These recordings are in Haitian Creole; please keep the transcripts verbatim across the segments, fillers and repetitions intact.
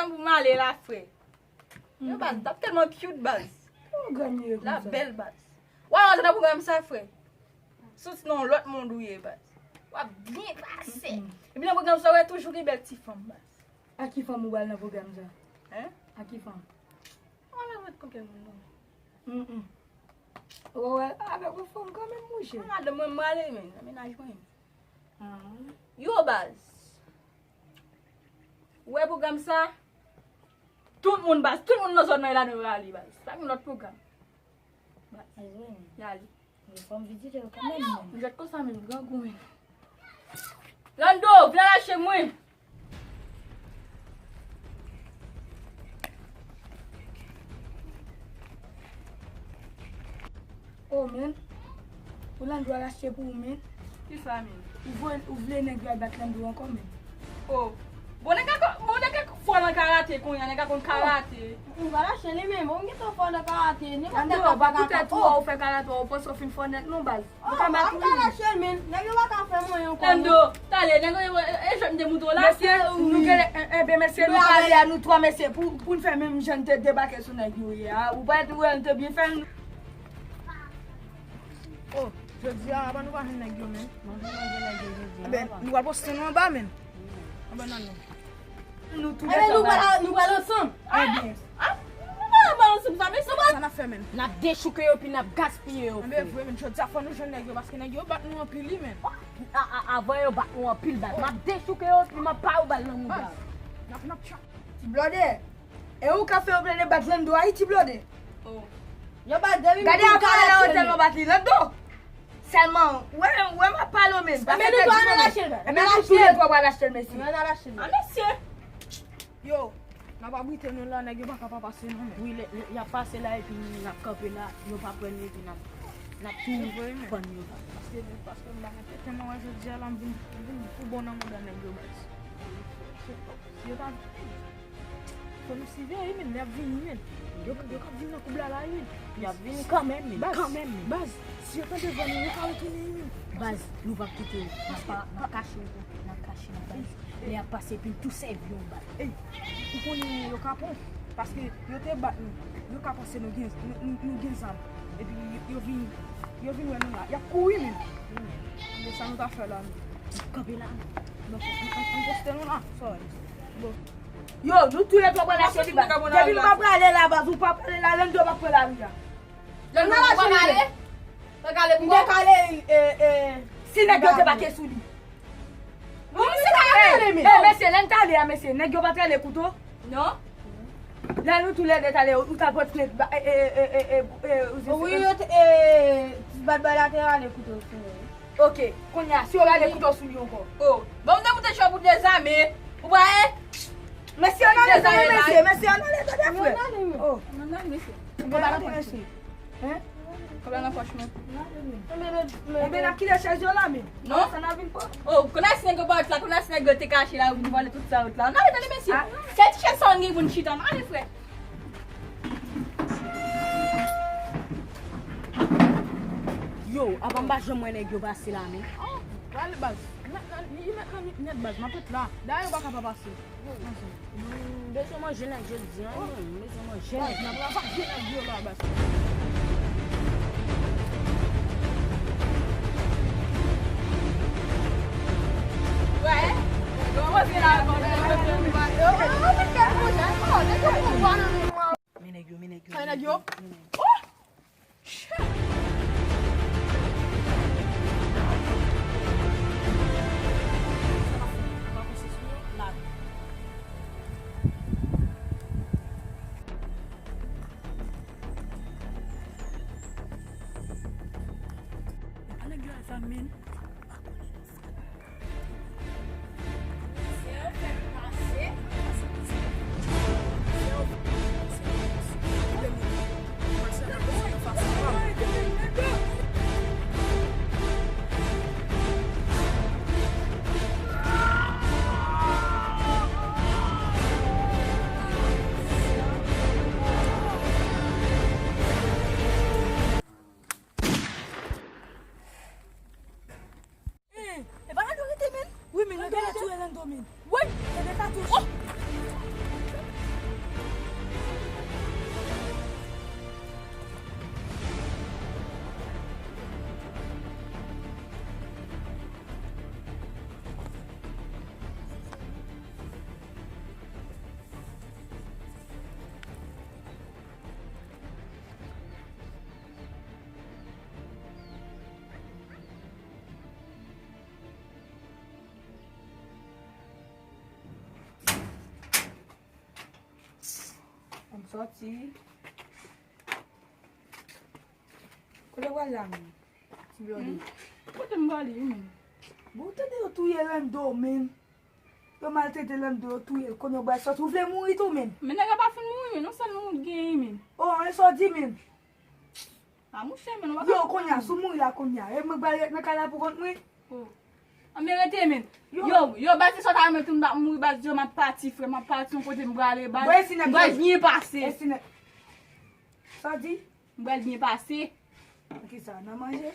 Pou m ale la, frè. Yo, baz, t ap tèlman cute, baz. Pwogram li ye konsa. La bèl, baz. W ap rantre nan pwogram sa, frè. Soti nan yon lòt mond ou ye, baz. W ap byen pase. Epi nan pwogram sa, w wè toujou gen bèl ti fanm, baz. A ki fanm ou pral nan pwogram sa? Hein? A ki fanm? Ou pa mèt konprann moun, non. Mm. Ou wè, avèk yon fanm kanmenm, monchè. Madanm mwen, m prale, men, nan mennaj mwen. Ah. Yo, baz. Ou wè pwogram sa? Tout moun, baz, tout moun nan zòn nan, e la nou prale, baz. Pa gen lòt pwogram. Baz. Y ale. Fò m vizite yo kanmenm, men. Jwèt konsa menm, grangou menm. Lando, vin al achte mwen. Oh, men. Ou Lando al achte pou ou, men. Kisa, men? Ou vle, ou vle nèg yo al bat Lando ankò, men. Oh. Bon, nèg la, bon, nèg la fò nan karate kounye a, nèg la konn karate. Ou va lache li menm, ou gentan fò nan karate, nenpòt nèg ka fè karate. Ou fè karate, ou panse ou fin fò nèt non, baz. Ou ka bat wi. An, an ka lache l, men. Nèg yo pa ka fè mwen yon kò, non. Lando, talè, nèg yo, e, e, jwèt m te montre w la. Mesye, nou gen, e, e, ben, mesye, nou pale a nou twa, mesye, pou, pou n fè menm jan n te debake sou nèg yo ye a. Ou pa wè n te byen fè l. Oh, jodi a, apa nou pa jwenn nèg yo, men? Manje, manje nèg yo jodi a. Eben, nou pral poste nou anba, men. Anba nan nou. Nou tou de. Eben, nou pral, nou pral ansanm. Eben. Ah, nou pral ansanm sa, men sa n ap fè, men. N ap dechouke yo, pi n ap gaspiye yo, frè. Eben, vre, men jodi a fò nou jwenn nèg yo, paske nèg yo bat nou anpil, wi, men. A, a, avan yo bat nou anpil bal. M ap dechouke yo, pi m ap pa yo bal nan mouda. N ap, n ap tchak. Ti blòdè. E ou ka fè yo plede bat Lando a, wi, ti blòdè. Oh. Yo bat depi. Gade avan la yo tèlman bat li, Lando. Sèlman, wè, wè m ap pale w menm. Ebyen, nou twa nou al achte l, baz. Ebyen, nou tou le twa pral achte l, mesye. Nou al achte l. Ah, mesye. Yo, n ap abrite nou la, nèg yo pa ka pa pase non, men. Wi, lè, lè y ap pase la, epi n ap kanpe la, yo pa pran nou, epi n ap, n ap tou pann yo la. Paske, paske m pa gen tenten mwen wè jodi a la, m vin, m vin tou bon nan mouda nèg yo, baz. Yo ta Fò nou siveye, men, y ap vini, men. Yo, yo k ap vin nan koub la, la, men. Y ap vini kanmenm, men. Baz, kanmenm, men. Baz, si yo tande vwa nou, yo ka retounen, men. Baz, nou p ap kite yo. N ap pa, n ap kache yo, n ap kache yo, baz. Lè y ap pase, epi n tou sèvi yo, baz. Ey, ou konnen yo ka pran, paske yo te bat nou. Yo ka panse nou gen, nou, nou, nou gen zam. Epi yo, yo vin, yo vin wè nou la. Y ap kouri, men. Men sa nou ta fè la, men. Kanpe la, men. Bon, an, an, an poste nou la. Sa w wè. Bon. Yo, nou tou le twa pral achte li, baz. Depi nou pa prale la, baz, ou pa prale la, Lando pa pran lari a. Lando pa prale? Pa prale pou kò? M te prale, e, e, si nèg yo debake sou li. Bon, mesye, pa prale, men. E, mesye, lè n t ale a, mesye, nèg yo pa t rale kouto? Non. Lè nou tou le de t ale, ou t al pote plent, ba, e, e, wi, yo te, e, ti bat bay la te rale kouto sou mwen. Ok, kounye a, si yo rale kouto sou li ankò. Oh, bon, m te moute cho pou dezame. Ou pa e? Mesye, ann ale, mesye, mesye, ann ale, tande, frè. Oh. Ann ale, mesye. Bon, ba nou prese. Hein? Kòb la nan pòch mwen. Enben, n ap kite chèz yo la, men. Non. Sa n ap vin pran. Oh, kounye a si nèg yo parèt la, kounye a si nèg yo te kache la, yo vin vòlè tout sa yo la. Ann ale, tande, mesye. Se ti chèz sa w gen pou n chita. Ann ale, frè. Yo, apa m pa janm wè nèg yo pase la, men. Oh, prale, baz. Li mèt nan nèt, baz, m ap ret la. Dayè, yo pa ka pa pase. Hmm, bezwen manje nèg jodi a, non, bezwen manje nèg. Baz, n ap ravaje nèg yo la, baz. Wè, yo poze la, yo poze la. Men nèg yo, men nèg yo. Men nèg yo. Oh! Shit! Nèg yo al sa, men. Eh, e pa Lando rete, men. Wi, men, nèg yo la touye Lando, men. Wi, nèg yo la touye. Oh! Sòti. Kote w pral la, menm? Ti blòdè. Hmm? Kote m prale, wi, menm? Bon, tande yo touye Lando, menm. Yo maltrete Lando, yo touye l. Kounye a w pral sòti. Ou vle mouri tou, menm? Men nèg la pa fin mouri, menm. Yon sèl moun genyen, menm. Oh, men sa w di, menm? A, mouche, menm, w pa... Yo, kounye a, si w mouri la, kounye a. E mwen pral ret nan kay la pou kont mwen? Oh. Anben rete, menm. Yo. Yo, yo, baz, se sa w ta renmen tou, m ap mouri, baz, yo, m ap pati, frè, m ap pati yon kote, m prale, baz. Bon, e si nèg... M pral byen pase. E si nèg... Sa w di? M pral byen pase. Nan kisa? Nan manje?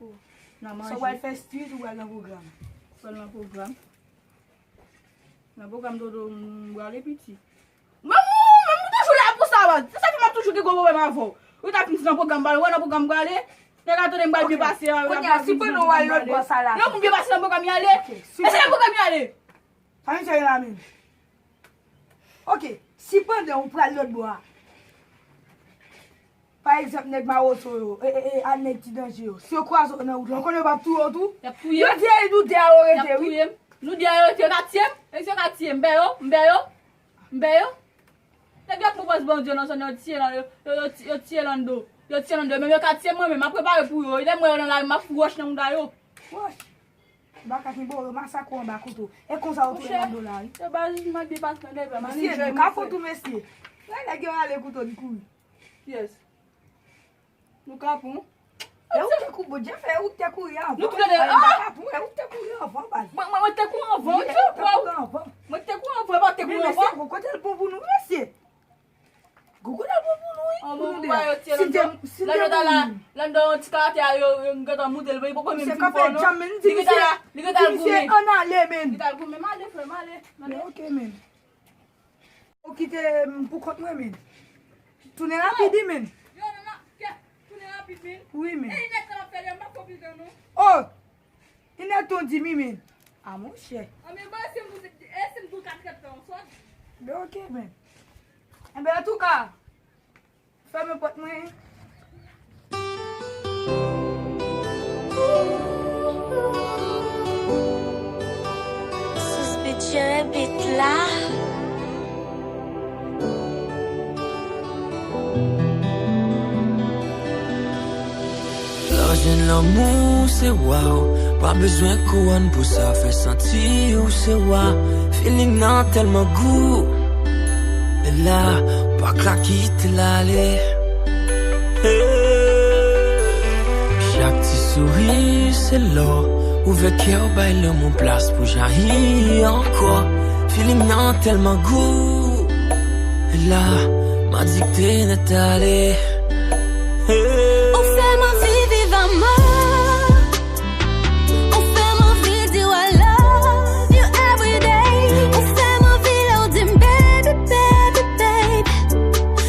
Oh. Nan manje. Sa w pral fè street ou pral nan pwogram? Pral nan pwogram. Nan pwogram Dodo, m prale piti. Mwen, mwen, mwen, mwen toujou la pou sa, baz. Se sa k fè m ap toujou gen gwo pwoblèm avè w. Ou ta fin di nan pwogram, m pral wè nan pwogram m prale. Nèg la tande m pral byen pase. Kounye a, si pandan w al lòt bò sa la. Lè moun byen pase nan pwogram, y ale. Ok, si... E se nan pwogram y ale. Sa misye gen la menm? Ok, si pandan ou pral lòt bò a, pa egzanp, nèg Mawozo yo, e, e, e, ak nèg Ti Danje yo, si yo kwaze w nan wout la, ou konnen yo p ap touye w tou? Y ap touye m. Yo di e nou de a yo rete, wi. Y ap touye m. Nou de a yo rete, yo ka tiye m. E si yo ka tiye m, m bè yo, m bè yo, m bè yo. Nèg yo ap move Bondye nan zòn nan, yo tiye lan, yo, yo, yo, yo tiye Lando. Yo tiye Lando, menm yo ka tiye mwen menm, m ap prepare pou yo. Lè m wè yo nan lari, m ap fout wòch nan mouda yo. Wòch. Baka ki bo yo masakre w anba kouto. E konsa yo touye Lando la, wi. Yo ba jijman depatman de vè, mesye, nou ka fout ou, mesye. Lè nèg yo rale kouto, li kouri. Yes. Nou ka pran. E ou te kou-, bon, Jeff, e ou te kouri anvan. Nou tou de, ah! Ka pran, e ou te kouri anvan, baz. Mwen, mwen, mwen te kouri anvan, wi, tou, bro. Mwen te kouri anvan, pa te kouri anvan. Men mesye, kote l bon pou nou, mesye? Gogo la bon pou nou, wi. Pou nou de. Lè nou ta la, lè nou yon ti karatè a, yo, yo gentan moute l, men li poko menm fin fò, non. Li gentan la, li gentan al goumen. Ann ale, men. Li gentan al goumen, m ale, frè, m ale, m ale. Men ok, men. Ou kite m pou kont mwen, men. Tounen rapid, wi, men. Yo, non, non, kè, tounen rapid, men. Wi, men. E, nèg sa ap fè lè, m pa konpli tan, non. Oh! Li nèk ton di mi, men. A, monchè. Anben, bon, e si m di w, e si m di w kat èdtan, w sòt? Ben, ok, men. Enben, antouka, fèmen pòt mwen. Sous Beat jere beat la. Lè w jwenn lanmou, se waw. Pa bezwen kouwòn pou sa, fè santi w se wa. Feeling nan tèlman gou. E la, pa ka kite l ale. Hey. Chak ti souri se lò. Ouvè kè w, bay lanmou plas pou jayi ankò. Feeling nan tèlman gou. E la, m adikte nèt ale. Hey. Ou fè m anvi viv amò. Ou fè m anvi di w I love you every day. Ou fè m anvi lè w di m baby, baby, baby.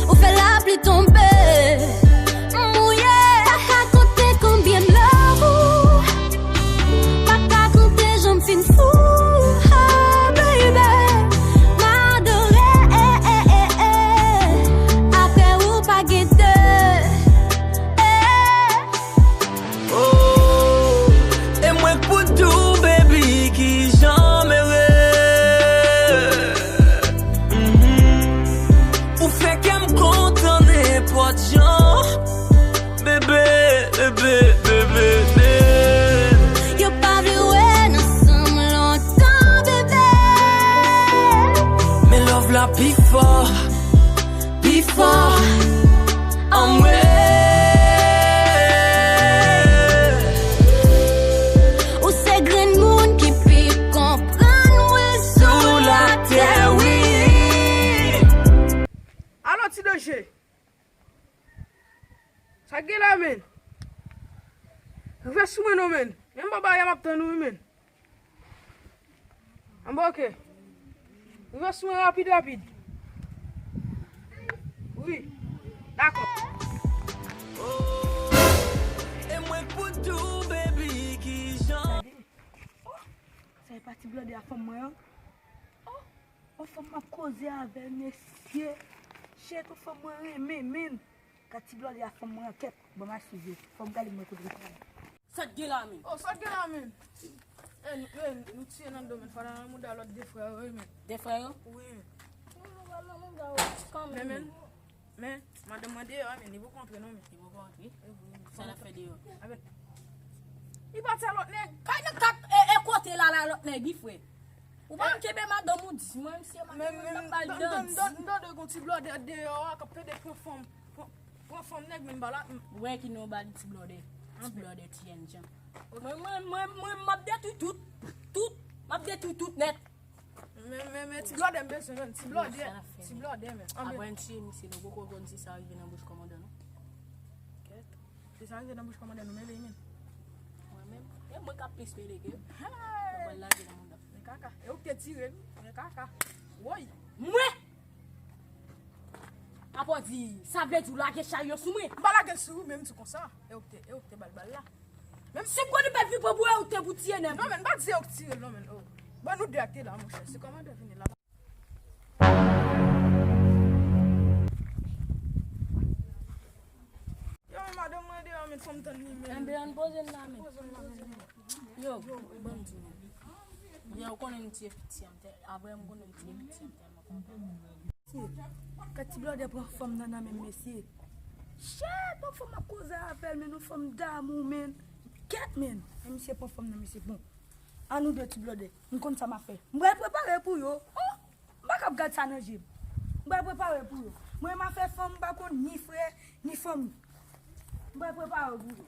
Ou fè lapli tonbe, m mouye. Pa ka konte konbyen m love ou. Pa ka konte jan m fin fou, oh, baby. M adore, eh, eh, eh, eh. Apre ou pa gen de, eh. Oh, e mwen k pou di w, baby, kijan m ere. Mhm. Ou fè kè m kontan nenpòt jan. Bebe, bebe, bebe, bebe. Yo pa vle wè n ansanm lontan, bebe. Men love la pi fò, pi fò. Anmwe. Ou se grenn moun ki pi konprann mwen sou latè, wi. Alo, Ti Danje. Sa k gen la, men? Rive sou mwen non, men. Menm anba a m ap tann ou, wi, men. Anba, ok. Rive sou mwen rapid, rapid. Wi. Dakò. Oh, e mwen k pou di w, baby, kijan. Gade. Oh, sa e pa ti blòdè a fanm mwen an. Oh. On fanm m ap koze avè l, mesye. Shit, on fanm mwen renmen, men. Gad ti blòdè a fanm mwen an, kèt. Bon, m al swiv yo. Fò m gade mwen kote l pral. Sa k gen la, men? Oh, sa k gen la, men? Eh, nou, eh, nou tiye nan do, men. Fò nan mouda lòt de frè yo, wi, men. De frè yo? Wi, men. Nou, nou pral nan mouda yo kanmenm. Men, men. Men, madanm mwen deyò, men li poko antre non, men. Li poko antre? Sa l ap fè deyò? Li pati a lòt nèg. Kay nan kat e, e kote la, la lòt nèg, wi, frè. Ou pa kenbe madanm ou di, mwen, misye, madanm mwen, m ap ba l dan di. M tande gon ti blòdè deyò a, k ap pede pran fanm, pran, pran fanm nèg, men m pa la. Ou wè ki non ba li ti blòdè? Ti blòdè, ti jènjan. Mwen, mwen, mwen, mwen, m ap detwi tout, tout, m ap detwi tout nèt. Men, men, men, ti blòdè m bezwen, men, ti blòdè, ti blòdè, men. Apre n tiye misye, nou poko konn si sa rive nan bouch kòmandan, non. Kèt. Si sa rive nan bouch kòmandan, nou mele, men. Mwen menm, e mwen k ap plis mele ke yo. Mwen pral lage nan mouda. Men kaka, e ou k te tire l, men kaka. Woy! Mwen! Apa w di, sa vle di w lage chay yo sou mwen? M pa lage l sou ou, men m di konsa. E ou k te, e ou k te ba l bal la. Menm si m konn li pèdi pou bwè ou te pou tiye nèg. Non, men, m pa di se ou k tire l, non, men, oh. Bon, nou de ak te la, monchè. Se kòmandan vini la. Yo, men, madanm mwen deyò, men, fò m tann li, men. Enben, ann poze l la, men. Poze l la, men. Yo, ban m di nou. Yo, ou konnen m tiye piti an tè-, apre m konnen m tiye piti an tèlman kontan. Mesye, kèt ti blòdè pran fanm nan nan men m, mesye. Shit, yon fanm ap koze avè l, men yon fanm damou, men. Kèt, men. Men misye pran fanm nan, mesye. Bon, an nou de ti blòdè. M konn sa m ap fè. M pral prepare pou yo. Oh, m pa kab gad sa nan je m. M pral prepare pou yo. Mwen, m ap fè fanm, m pa konn ni frè, ni fanmi. M pral prepare pou yo.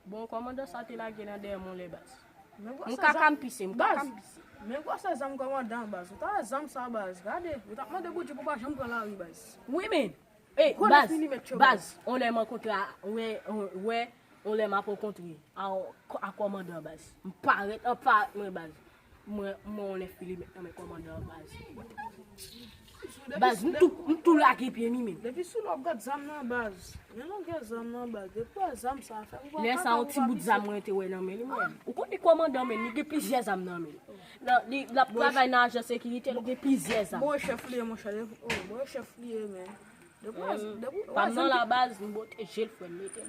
Bon, kòmandan sa te lage nan dèyè m yon lè baz. M kaka m pise, m kaka m pise. Men gwosè zam kòmandan baz. Ou ta wè zam sa baz. Gade, ou t ap mande Bondye pou pa janm pran lari baz. Wi, men. Ey, baz, baz, yon lè m rankontre a, wè, wè, yon lè m ap rankontre a, a kòmandan baz. M parèt, an parèt mwen baz. Mwen, mwen, on lè fili met nan men kòmandan an baz. Baz, m tou, m tou lage pye m, men. Depi sou lòk gad zam nan baz. Men longè zam nan baz. Depi wè zam sa fè ou pa. Lè sa, yon ti bout zam mwen te wè nan men li, men. Ou konnen kòmandan, men, li gen plizyè zam nan men li. Nan, li, l ap travay nan ajan sekirite, li gen plizyè zam. Bon, chèf li ye, monchè. Oh, bon, chèf li ye, men. Depi wè, depi wè zam nan la baz, m bote je l, frè m, mete l.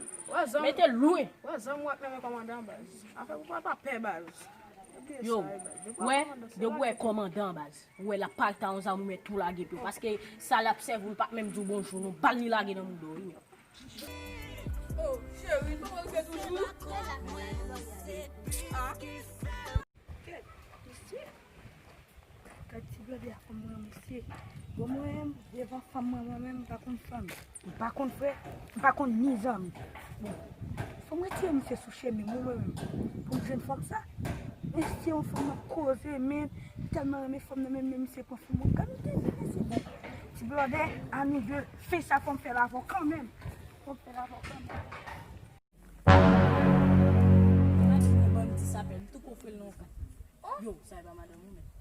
Mete l lwen. Wè zam ou ap mennen kòmandan baz. Afè pou pa, pa pè baz. Yo, wè, depi wè kòmandan baz. Ou wè l ap pale ta yon zam ou mèt tou lage pye w. Paske sa l ap sèvi w, l p ap menm di w bonjou non. Bal li lage nan mouda w, wi, men. Oh, cheri, nou rive toujou. Ah. Kèt, mesye. Kèt ti blòdè a fanm mwen, mesye. Bon, mwen menm, devan fanm mwen, mwen menm, m pa konn fanmi. M pa konn frè, m pa konn ni zanmi. Bon, fò m retire misye sou chemen m, wi, mwen menm. Pou m jwenn fanm sa. Mesye, yon fanm ap koze, men, m tèlman renmen fanm nan, men, men misye pran fanm mwen. Gad misye, mesye, bon. Ti blòdè, a nou de, fè sa fò m fè l avè w kanmenm. Fò m fè l avè w kanmenm. Imajine yon bandi sapè, m tou kofre l nan yon kat. Yo, sa e pa madanm ou menm.